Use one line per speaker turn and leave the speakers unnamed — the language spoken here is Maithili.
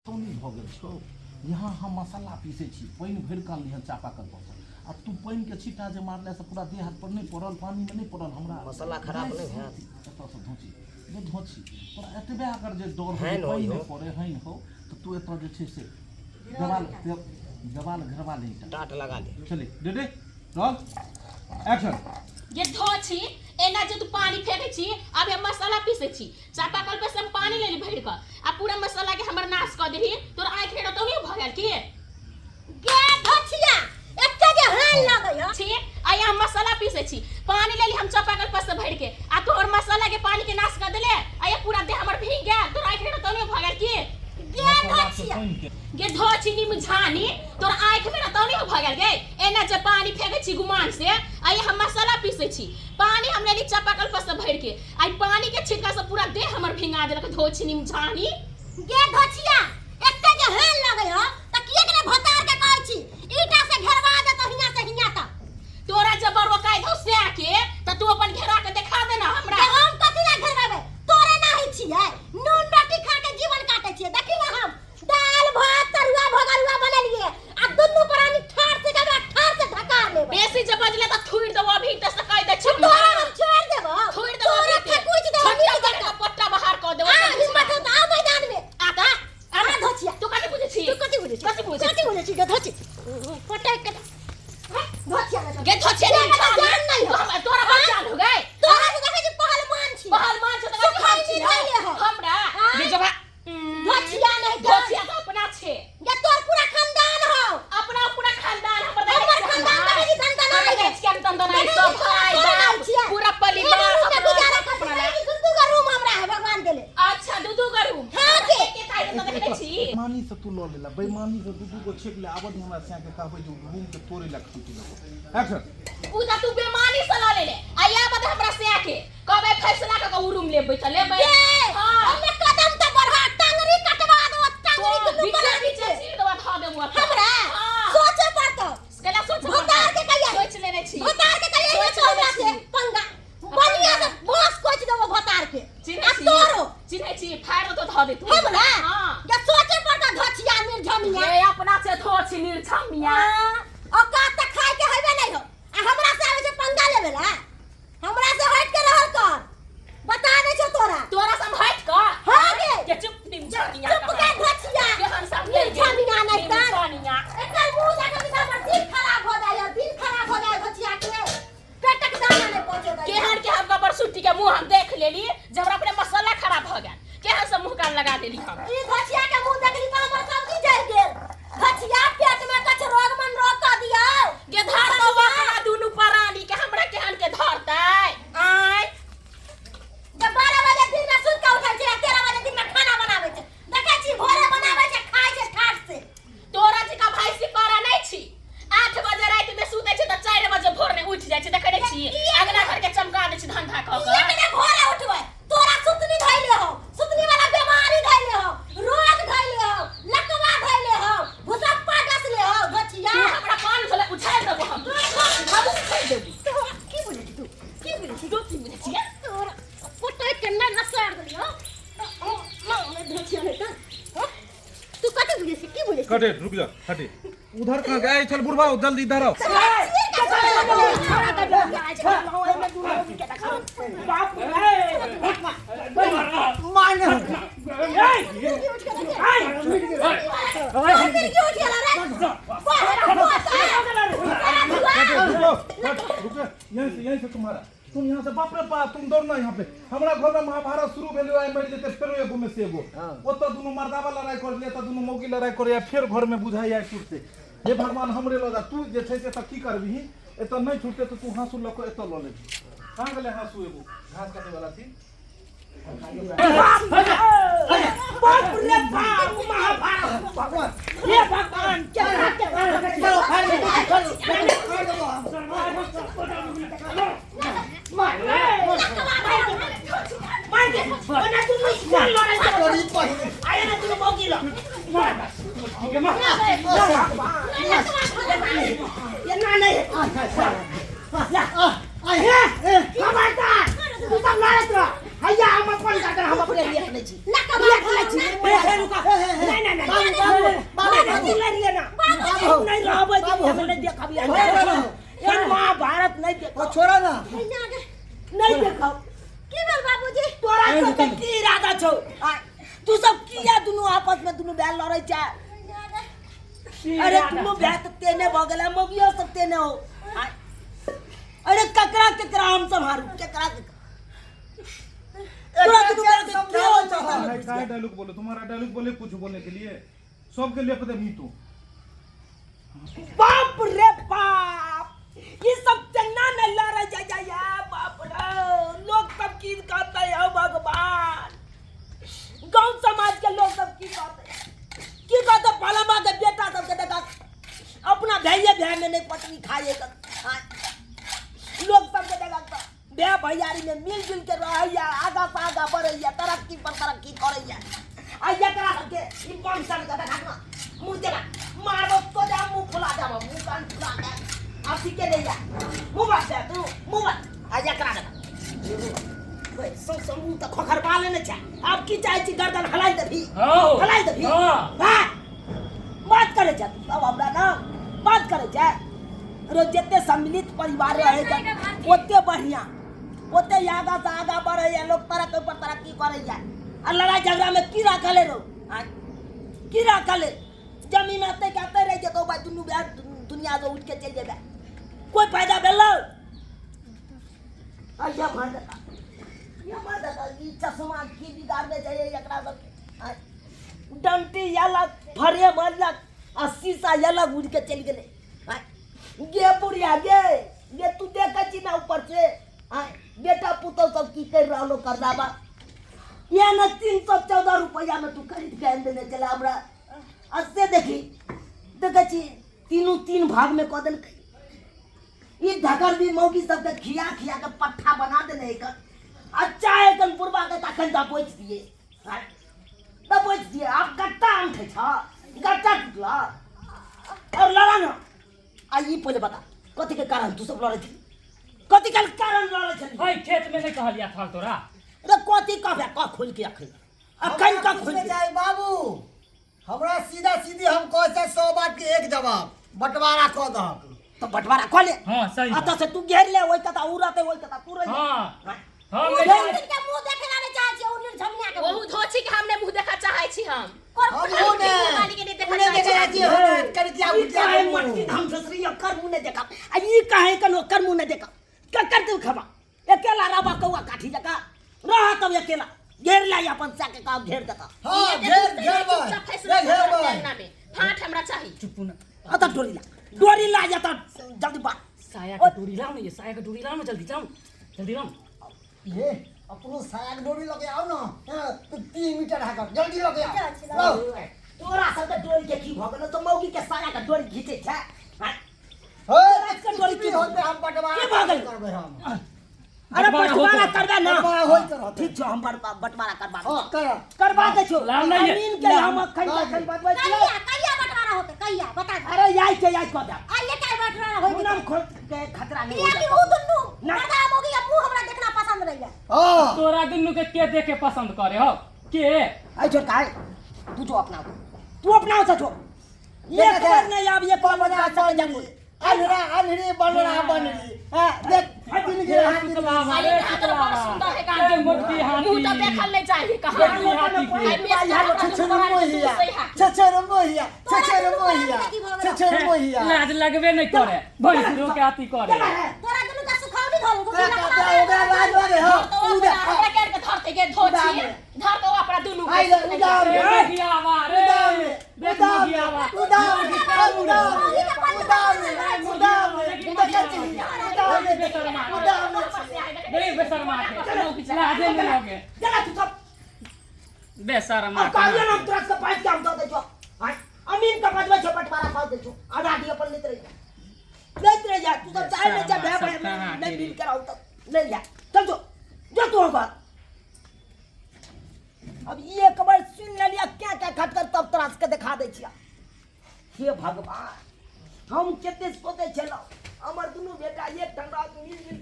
तौनी भऽ गेल छौ यहाँ हम मसाला पीसै छी पानि भरि कऽ अनलिहन चापाकल पर सँ आ तू पानिके छींटा जे मारले से पूरा देह हाथ पर नहि पड़ल पानिमे नहि पड़ल हमरा
मसाला खराब नहि भेल
एतऽसँ धोची जे धोची तोरा एतबे अगर जे डर हो जे
हैन
पानि
होइ
नहि
हो।
पड़े हैन हो तऽ तू एतऽ जे छै से देवाल देवाल घेरबा ले ईटा
टाट लगा ले
चले रेडी रोल एक्शन
जे धो छी एना जे तू पानी फेंके छी अब हम मसाला पीसे छी चापाकल पे से हम पानी लेली भरि कऽ आ पूरा मसाला के हमर नाश कऽ देही तोर आँखि रे तो नहीं भऽ गेल की
गे धोछिया एते जे हाल लगै ह
छी आ यहाँ मसाला पीसे छी पानी लेली हम चापाकल पर से भरि के आ तोहर मसाला के पानी के नाश कऽ देले आ ये पूरा देह हमर भीग गेल तोर आँखि रे तो नहीं भऽ गेल की
गे
मसाला के
धोछिया
पानि के
गे धो छी निमझानी तोर आँखि में रतौनी भऽ गेल गे एना जे पानी फेंके छी गुमान से आ ये हम मसाला पीसे छी पानी हम लेली चापाकल पर से भरि के आ ई पानी के छिटका से पूरा देह हमर भिंगा देलक धो छी निमझानी
गे धोछिया एते जे हाल लगै ह त किए के ने भतार के कहै छी ईटा से घेरवा देतो हियां से हियां तक
तोरा जबर रोकाय धौ से के त तू अपन घेरा के देखा दे ना हमरा
के हम कथी ला घेरवाबै तोरे नाही छियै नून रोटी खा के जीवन काटे छियै देखी ना हम दाल भात तरुआ भगरुआ बनेलिए आ दुनू प्राणी ठार से गबरा ठार से ढका लेबै
बेसी जे बजले त थुइर देबो अभी त से कह दे छी
तोरा हम छोड़ देबो
थुइर देबो
तोरा
अभी ते।
थकुच देबो
छोटका
नीक
बड़का
जकाँ
पट्टा बाहर कऽ देबो
आ हिम्मत हो त आ मैदान में
आता
आ धोछिया
तू कथी बुझै छी
तू कथी बुझै छी
कथी बुझै
कथी बुझै छी गे धोछी पटक के धोछिया
गे धोछिया
नहीं जान नहीं हो
तोरा बड़ जान हो गए
तोरा से देखै छी पहलवान छी
पहलवान छौ त
सुखाइ
छी
नहीं हो
हमरा
हाँ?
जे जब
धोछिया नहीं
धोछिया त अपना छे
गे तोर पूरा खानदान हो
अपना पूरा खानदान हमर
हमर खानदान देखै छी धनधनाइ
देखै छी हम धनधनाइ
देखै
सब
छी
भाई
तोरा
बाप
नाम छियै।
पूरा
एगो
परिवार
रूम में
अपना
गुजारा
सब
करबै
अपना
देखै छी दू दू गो रूम हमरा है भगवान देले
अच्छा दू दू गो रूम
हाँ के।
के ताई त देखने छी
बेईमानी से तू लऽ लेला बेईमानी से दू दू गो छेक ले आबऽ दे हमरा सैं के कहबै जे रूम के तोड़े ला खंती लगो एक्शन
उ त तू बेमानी से लऽ लेले आ या बता हमरा से आके कहबै फैसला क के उ रूम लेबै त लेबै
गे
हां
हमे कदम त बढ़ा टंगरी कटवा दो टंगरी
तो
दुनू
बीचे
प्राणी
बीचे
के
चीर देबा धऽ देबो
हमरा
हां
सोचे पड़तो
केला सोच
भतार के कहिया
सोच लेने छी
भतार के कहिया
सोच
तो हमरा
लेने
से
छी।
पंगा बढ़िया से बांस कोच देबो भतार के
चिन्है
आ
छी
तोरो
चिन्है छी फाड़ दो धऽ दे तू
हमरा
हां
जे सोचे पड़तो धचिया निर्झमिया
ये अपना से धो छी निर्झमिया
औकात त खाय के हेबे नहीं हो आ हमरा से आवे छै पंगा लेवे ला हमरा से हट के रहल कर बता दे छो तोरा
तोरा से हम हट कऽ
हाँ गे।
के चुप निर्झमिया
चुप के धचिया
के हम सब
निर्झमिया नहीं तर
निर्झमिया
एकर मुंह देखै छी त हमर दिल खराब हो जाय दिल खराब हो जाय धचिया के पेटक दाना नहीं पहुंचे दै
केहन के हम गबर सुट्टी के मुंह हम देख लेली जब हमरा अपने मसाला खराब भ गेल केहन से मुंह कान लगा देली हम
ई धचिया के मुंह देखली त हमर सब्जी जल गेल धचिया पेट में कछ रोग मन रोग क दियौ
गे धर तो अपना दुनू प्राणी के हमरा केहन के धरतै आय
जब 12 बजे दिन में सुत के उठै छै आ 13 बजे दिन में खाना बनाबै छै देखै छी भोरे बनाबै छै खाइ छै ठाठ से
तोरा जकाँ भाई सिपारा नहीं छी 8 बजे राति में सुतै छै तऽ 4 बजे भोर में उठि जाइ छै देखै नहि छी अगला घर के चमका दै छै धंधा कऽ
किए
कऽ
ने भोरे उठबै तोरा सुतनी धैले हो सुतनी वाला बीमारी धैले हो रोग धैले हो लकवा धैले हो भुसप्पा डसले हो गछिया
तू हमरा कान छलै उछालि देबो हम हम उछालि देबो
की बुझै छी तू की बुझै छी
तू की बुझै छियै
तोरा पटक के ना नसार देलियो धोछिया नहीं तो तू कथी बुझै छी की बुझै छी
कटे रुक जा हटे उधर कहाँ गए चल बुढ़वा जल्दी इधर आओ रुको रुको यहीं से यहीं से तुम्हारा तुम यहाँ से बाप रे बाप तुम दौड़ना यहाँ पे हमरा घर में महाभारत शुरू भेल आइ मरि जेतै फेरो एगो में से एगो ओतऽ दुनू मर्दाबा लड़ाइ कर लिए तऽ दुनू मौगी लड़ाइ करैया फेर घर में बुझाइया छुटतै हे भगवान हमरे लऽ जा तू जे छै से एतऽ की करबिही एतऽ नहि छुटतै तऽ तू हाँसू लऽ कऽ एतऽ लऽ लेबही कहाँ गेलै हाँसू एगो घास काटै वाला थी
बाप रे बाप महाभारत हे भगवान क्या हैया हम अपन गर्दन हम अपने लेट लै छी। लेट लै छी। हे रुका, नहीं नहीं नहीं, बाबू बाबू बाबू, लड़ लेना, हम नहीं रहबै दुनिया में, नहीं देखब एहन महाभारत, नहीं देखब।
छोड़ा ना।
नहीं देखब।
की भेल बाबूजी?
तोरा सबके की इरादा छौ? तू सब किया दुनू आपस में दुनू भाय लड़ै छै? अरे दुनू भाय तऽ तेने भऽ गेलै, मौगियो सब तेने हो। अरे ककरा ककरा हम सम्हारू, केकरा केकरा? तोरा दुनू भाय के के हो छै?
काहे डायलॉग बोलो? तुम्हारा डायलॉग बोले कुछ बोलने के लिए सबके लिए पता भी तू।
बाप रे बाप, ये सब चन्ना न लड़े जा जा या। बाप रे, लोग सब की कहते हैं? भगवान, गांव समाज के लोग सब की कहते, की कहते? फलामा के बेटा सबके देखा, अपना भैया भाई में नहीं पटनी खाए। लोग सबके देखा तो भैया भैयारी में मिलजुल के रहैया, आगा से आगा बढ़ैया, तरक्की पर तरक्की करैया, आ एकरा सबके ई बम सन के देखा ना, मुंह देना मारबो तो जा, मुंह फुला जाबो, मुंह कान फुला दे। अब ठीक नहीं जा, मुंह बस दे तू, मुंह बस। आ एकरा देखा ओए, सौ सौ मुंह तऽ खोखरबा लेने छै। आब की चाहै छी? गर्दन हलाइ देबही? हलाइ देबही? हाँ, बात करै छै तू सब हमरा ना, बात करै छै रोज। जते सम्मिलित परिवार रहै छै ओते बढ़िया, ओते आगा से आगा बढ़ैया लोक, तरक्की पर तरक्की करैया। आ लड़ाई झगड़ा में की राखल है रो? आँय, की राखल है? जमीन अते के अते रहि जेतौ भाई, दुनू भाय दुनिया से उठि के चलि जेबै, कोई फायदा भेलौ? आ ये मार देता, ये मार देता, ई चश्मा की बिगाड़ने छै एकरा सबके? आँय, डंटी अलग, फ्रेम अलग आ शीशा अलग उड़ि के चलि गेलै। आँय गे बुढ़िया, गे गे, तू देखै छी ना ऊपर से? आँय, बेटा पुतहु सब की करि रहलो करदाबा? ये ने 314 रुपैआ में तू खरीद के आनि देने छलै हमरा, आ से देखी, देखै छी तीनू तीन भाग में कऽ देलकै। ई ढकर भी मौगी सबके खिया खिया के पट्ठा बना देने एकर, आ चाहे कन बुढ़बा के तखन दबोच दिए, आँय, दबोच दिए। आब गट्टा अंठै छ, गट्टा टूटला और लड़ा ना। आ ई पहिले बता, कथी के कारण तू सब लड़ै छली? कथी के कारण लड़ै छली?
ओहि खेत में नहीं कहलिया थाल तोरा।
अरे कथी कहबे? कह खोल के अखन, अखन कह खोल के।
चाहे बाबू, हमरा सीधा सीधी हम कहै छै, 100 बात के एक जवाब, बंटवारा कऽ दहक।
तो बंटवारा कऽ ले।
हाँ, सही बात।
अतः से तू घेर ले ओहि कता, उ रहते ओहि कता, तू रह।
हाँ, हम
ओ
नहीं
धोती के मुंह देखे ला नहीं चाहै छी, ओ निर्झमिया के।
ओहू धोछी के हमने मुंह देखा चाहै छी हम।
हमहूँ ने
वाली के नहीं देखा
उने
चाहै
देखै
छी।
छी हम करिया
ई
उठिया।
काहे मटकी धाम ससरी ओकर मुंह नहीं देखा, आ ई काहे कन ओकर मुंह नहीं देखा? ककर तू खबा अकेला रबा कौआ काठी जका रह, तब अकेला घेर ले अपन सा के काम, घेर देता।
हाँ, घेर घेर
चुपचाप फैसला
घेर
कर
भाई।
अंगना में फाट हमरा चाही।
चुप ना।
अतः डोरी ला, डोरी ला जाता, जल्दी बा।
साया के डोरी लाओ ना, ये साया के डोरी लाओ ना, जल्दी जाओ, जल्दी लाओ।
ये अपनो साया के डोरी लगे आओ ना। हाँ, तो 3 मीटर है, जल्दी लगे आओ, लाओ।
तोरा सब के डोरी के की भऽ गेलौ? तो मौगी के साया के डोरी घीचै छै? हाँ?
हे,
के डोरी
कुछ भी होते, हम बंटवारा
की भऽ गेल?
करबै हम।
अरे
बंटवारा
बंटवारा
होतै।
करबे ना?
बंटवारा होइत रहतै।
ठीक छौ, हम बंटवारा करबा
हाँ, कर।
करबा दै छौ।
लाओ ना ये,
अमीन के
लाओ।
हम अखन तखन बतबै छियौ।
कहिया कहिया बंटवारा होते, कहिया बता दे।
अरे याई के याई कऽ देब।
आइए काय बंटवारा होई?
मुनम खोल के खतरा नहीं
किया कि उ दुन्नू
ना।
मर्दा मौगी के मुंह हमरा देखना पसंद नहीं है।
हाँ।
तोरा दुनू के के देखे पसंद करे हो के?
आई छोड़ का, तू जो अपना, तू अपना से जो एक
देख,
बार नहीं, आब एक बार बना सके जाबू।
अन्हरा अन्हरी बनरा बनरी, हाँ, देख तीन गिरा हाथ।
सुतलावा
अरे
रे,
तो बड़
सुतलावा
सुंदर है गान।
ए मोटकी हाथी।
मुंह तो देखल नहीं चाहिए कहाँ।
मोटकी हाथी के।
आई बेच के हमरा
छछर
दुनू बड़ा
मोहिया,
सही है।
छछर मोहिया, छछर मोहिया, छछर मोहिया।
लाज लगबे नहीं करे, भैंसुरो के हाथी करे।
तोरा दुन्नू का सुखौनी धरू।
ओकरा कहते ओकरा लाज लगे हो।
तो वो
उदा
अपना हमरा के धरते के धोछी धर तो अपना दुनू के।
आई ले, उदा
ए मोगियावा रे,
उदा में,
देख
उदा में,
मोगियावा।
उदा में, उदा में, उदा में, उदा में, देखै छी, उदा में, उदा में।
बड़ी बेशर्मा के लाजे नहीं लगे।
चला तू सब।
बेशर्मा।
अब कहलियो ना, हम तोरा से पाँच काम दऽ दै छौ। आँय, अमीन के बजबै छौ, बंटवारा कऽ दै छौ, आधा दी अपन लेत रहि जा, लेत रहि जा। तू सब चाहे नहीं चाहे, भाई भाई
कहाँ
नहीं
के
मिल कर आऊ तब ले जा, चल जो जो तू होगा। अब ये एक बार सुन लेलिया क्या क्या खटकर, तब तोरा सबके देखा दै छिया। हे भगवान, हम कते सोचै छलहुँ हमर दुनू बेटा एक ठाम रहत, मिल जुलि।